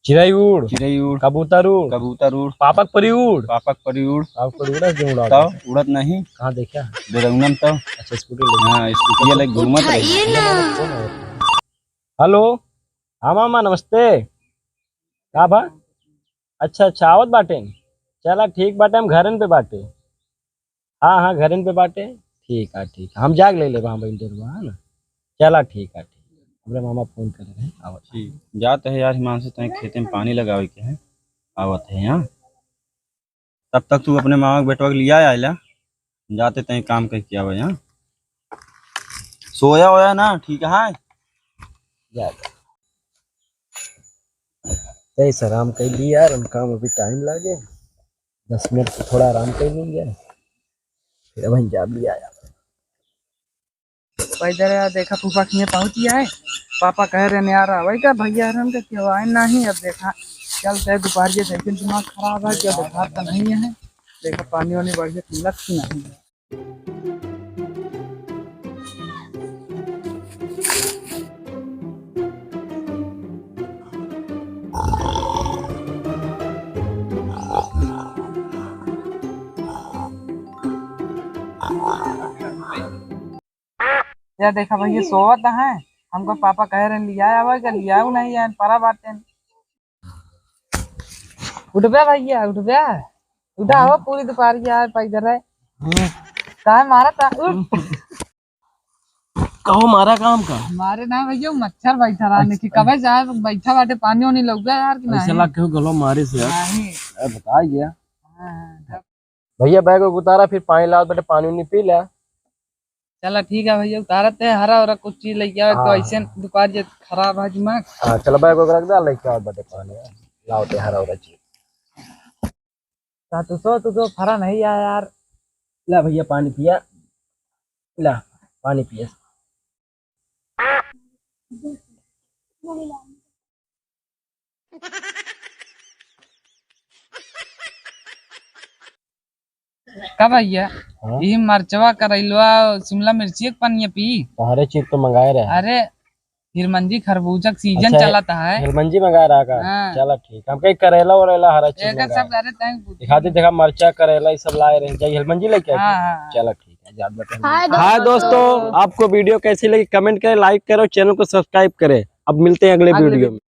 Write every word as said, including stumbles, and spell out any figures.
चिरई उड़। चिरई उड़। कबूतर उड़। कबूतर उड़। पापक परी उड़। पापक परी उड़। पापक परी उड़त जो उड़ा तब देता। उड़त नहीं। कहाँ देख्या? डेरौनम तब। अच्छा, स्कूटी ले। हाँ, स्कूटी ले घूमत रही। उठाइए ना। हेलो, हाँ मामा, नमस्ते। का बा? अच्छा, अच्छा, आवत बाटे। चला, ठीक बाटे, हम घरन पे बाटे। हाँ, हाँ, घरन पे बाटे। ठीक है, ठीक है, हम जाके ले लेबा, हम बहिन डेरवा, है ना? चला, ठीक है, ठीक है। हमरे मामा फोन करे रहे, आवत। ठीक, जात है यार हिमांशु, तनी खेते में पानी लगावे के है, आवत है यहाँ। तब तक तू अपने मामा के बेटवा के लिया आइला, जाते तनी काम करके आवे यहाँ। सोया होया ना, ठीक है? जा, जा। तैस आराम कर ली यार, उनका अभी टाइम लागे। दस मिनट तो थोड़ा आराम कर ली जाए, फिर अब जा लिया यार। पैदल यार, देखा फूफा किए पहुँच गया है। पापा कह रहे यार, आवे का भैया हरन के, क्यों आए नहीं। अब देखा, चलते हैं, दोपहर के साइकिल दिमाग खराब है, क्या देखा तो नहीं है। देखा पानी वानी बढ़िया पीलक की नहीं है। या देखा भैया सोवत है, हमको पापा कह रहे लिया आवे का, लियाऊ नहीं है, परा बाटे। उठबे भैया, उठबे, उठा हो, पूरी दोपहर की यार पैदल है। काहे मारा था? उठ। कहो मारा काम का? मारे ना भैया, मच्छर बैठा रहा, अच्छा। नहीं कि कबे जाए बैठा बाटे, पानी वानी लग गया यार कि ऐसे नहीं? लाग के गलो मारे से यार। नहीं। अरे बता गया। हाँ, हाँ, भैया बैग उतारा, फिर पानी लाओ, बेटे पानी उनी पी ले। चला ठीक है भैया, उतारत है, हरा ओरा कुछ चीज लेके आवे तो हाँ। ऐसे दुकान जे खराब है दिमाग। हाँ, चला बैग वैग रख दे, लेके आओ बेटे पानी, लाओ ते हरा ओरा चीज। ता तू सो, तू सो फरा नहीं आया यार। ला भैया पानी पिया, ला पानी पिया। का भैया? हाँ? ये मरचवा, करैलवा, शिमला मिर्ची के पनिया पी। तोहरे चीज तो मंगाए रहे। अरे, हिरमंजी खरबूजा के सीजन अच्छा, चलत है। हिरमंजी मंगाए रहा का? हाँ। चला ठीक, हम कहीं करेला वरेला हरा चीज एकर मंगाए। सब, अरे, तैं दिखा दे, देखा मरचा, करेला, ये सब लाए रहे। जाई हिरमंजी लेके आई। हाँ, हाँ, हाँ। चला ठीक है, जात बता। हाय दोस्तों, आपको वीडियो कैसी लगी कमेंट करें, लाइक करो, चैनल को सब्सक्राइब करें। अब मिलते हैं अगले अगले वीडियो में।